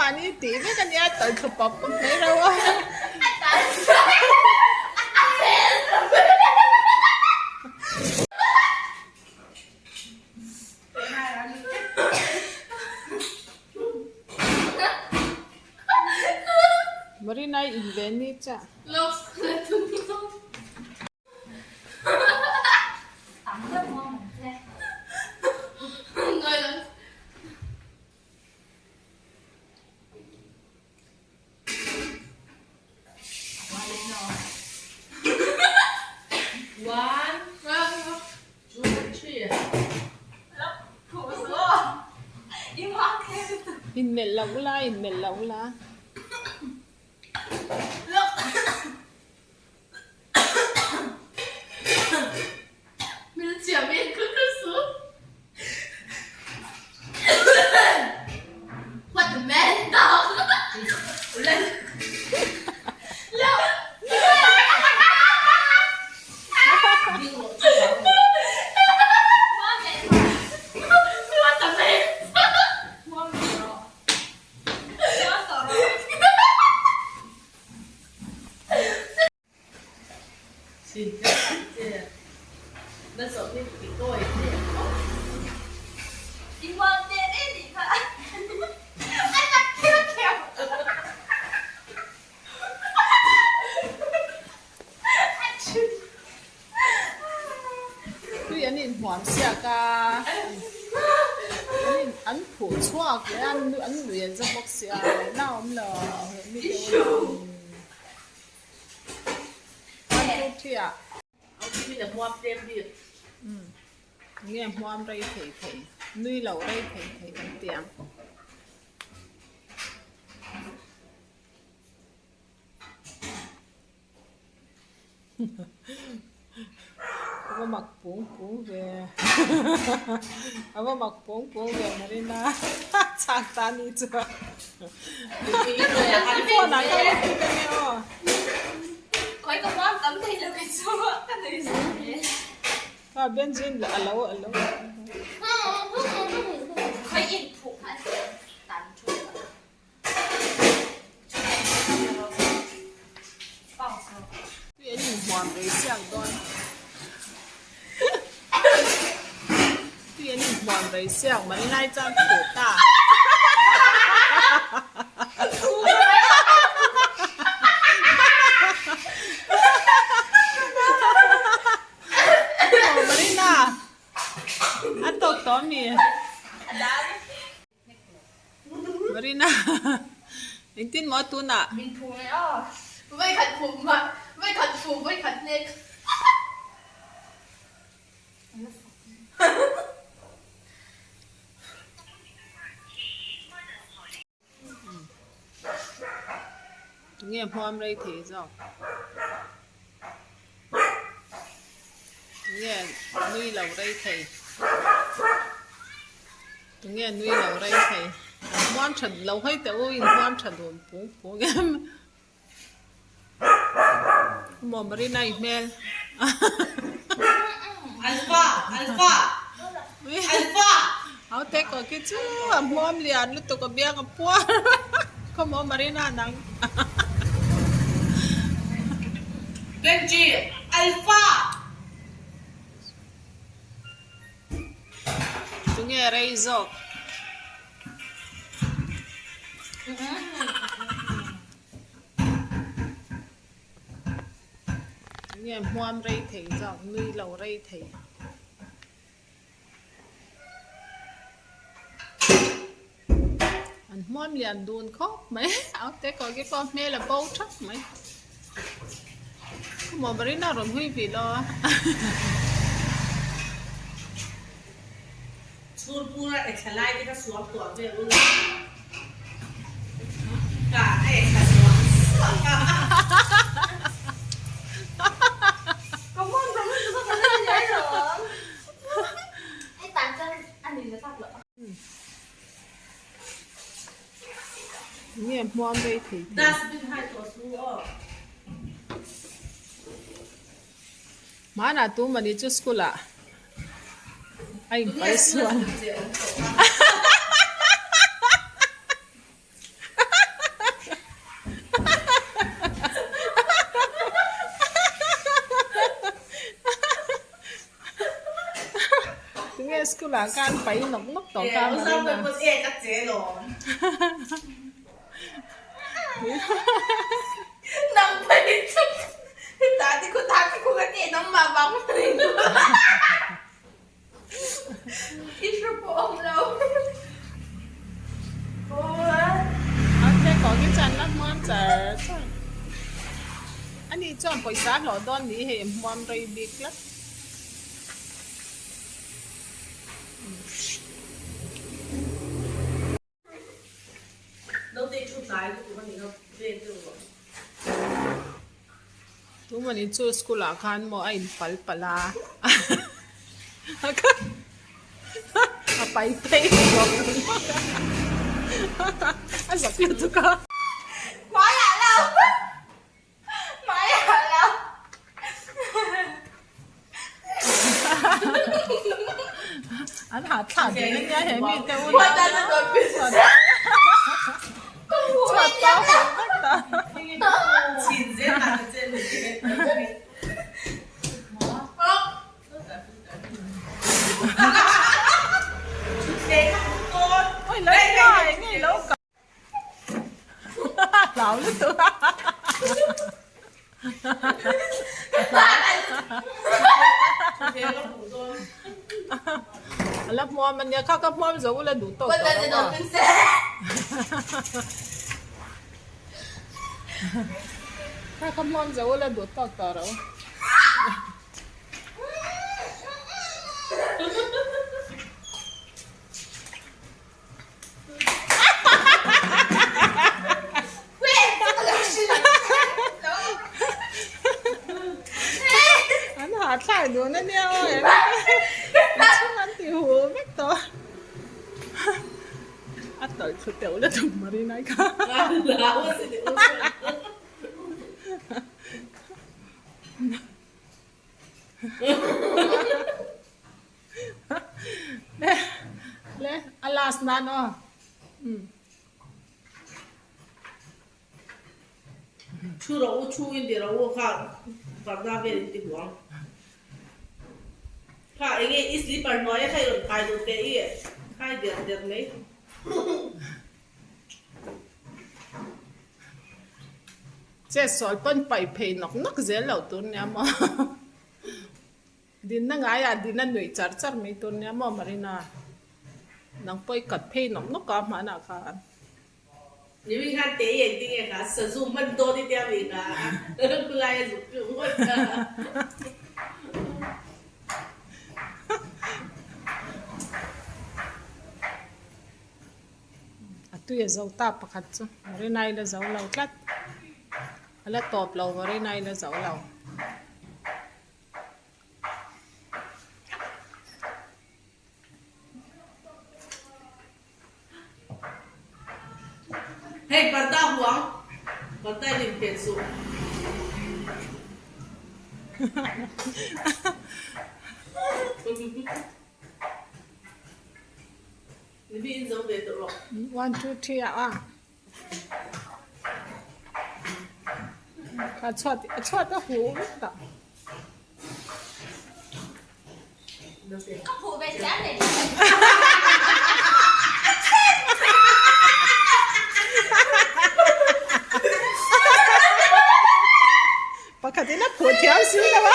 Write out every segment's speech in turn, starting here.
Nangmahni tih vek a nia tawlh thlu pawp pawp mai reuh a. Marina i in ve ni chiah. Inmelh loh la, inmelh loh la. Tui an inhmuam siak a, an in an phuh chhuak leh a, an lui an za bawk si a, na awm lo mi te u. Nge hmuam rei thei thei, nui lo rei thei thei kan ti ang. A va mak pung pung ve a va mak pung pung ve Marina chak ta ni chu phone ah khan lut a nia aw. Kha Benjamin lah a lo a lo. Tui an inhmuam rei siak dawn. Tui an inhmuam rei siak mai lai chuan khuh ta. Marina, a tawk tawh ami? Marina, engtin maw tunah? Min phu nge aw. Vawikhat phu mah, vawikhat phu, vawikhat hnek. Tunge hmuam rei thei zawk? Tunge nui lo rei thei? Tunge nui lo rei thei? An hmuam tha lo hawi teh u, in hmuam tha dun pung pung em? Maw Marina i hmel. Alpha! Alpha! Alpha! Au te ko ki chu a hmuam lian lutuk a biang a puar. Khaw maw Marina nang. Benji! Alpha! Tunge rei zawk? Nge hmuam rei thei zawk, nui lo rei thei. An hmuam lian dun khawp mai, au te kawr khi pawh hmel a bo thap mai. Khaw maw Marina rawn hui vih lo a. Chhurpura ethla lai te kha suam tuah vel ula ka a ethla suam suak a. Nge hmuam rei thei thei. Dustbin hai tawh su aw. Hmanah tu mani chu school ah a in pai sual. School ah khan pai nawk nawk tawh kha Marina. Ok kawng i chan la hmuam char char. Ani chuan pawisa hlawh dawn ni hei hmuam rei bik tlat. Tumani chu school ah khan maw a in pal palh a a pai phei hlawk hlawk a a zak lutuk a. An hah thlak deuh ania he mi te u chhuat pau hawk vek ta. Oi lai lai ngei lo ka. Hlau lutuk a. A la hmuam ania kha ka hmuam zo ula duh tawk tawh lo a. Kha ka hmuam zo ula duh tawk tawh lo. An hah thlai dun ania aw em inchhung an ti hu vek tawh a tawlh thlu teuh lutuk Marina kha. Le le a last nan aw um. Thu rawh u thu in ti rawh u kha parda vel in ti hmu ang. Kha enge i slipper hnuai a kha i rawn khai duh teh i khai der der mai. Che sawl pawn paih phei nawk nawk zel loh tur nia maw. Dinna ngaiah dina nuih char char mai tur nia maw Marina? Nang pawh i kat phei nawk nawk a hmanah khan. Ni khan te i engtin nge kha sazu hman dawn i tia mi kha khulai a zuk piu ngawt kha. A tui a zo ta pakhat chu Marina i la zo lo tlat. A la tawp lo Marina i la zo lo. Hei parda huang, parda in inpel suh. Ni in zo ve tawh rawh. One two three ah a. A chhuat a chhuat a huh vek ta. Ka huh ve chiah nei. Pakhat in a phuh thiam si lo a.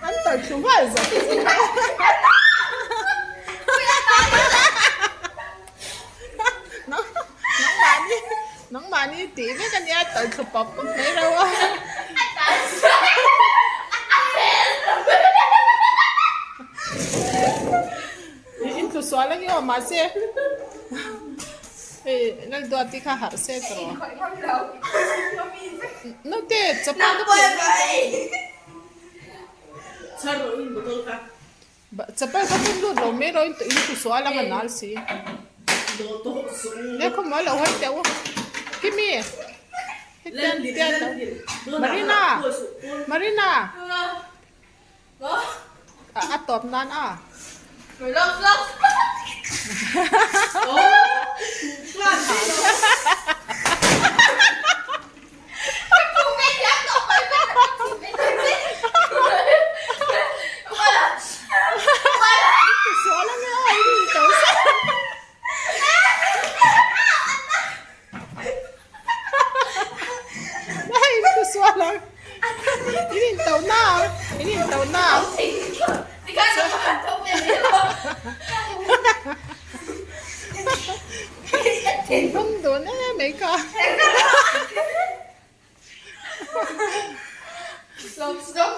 An tawlh thlu nghal zawk zawk a. Nangmahni nangmahni tih vek ania tawlh thlu pawp pawp mai reuh a. In tlu sual ang i aw mahse hei Lalduati kha harh se tawh rawh. Naute chapal ka phur chapal ka phur lut lo mai rawh in tlu sual ang a nal si. Leh khawmual lo hawi teh u Kimi. Marina Marina a tawp nan a. 你看什么都没有。Stop stop.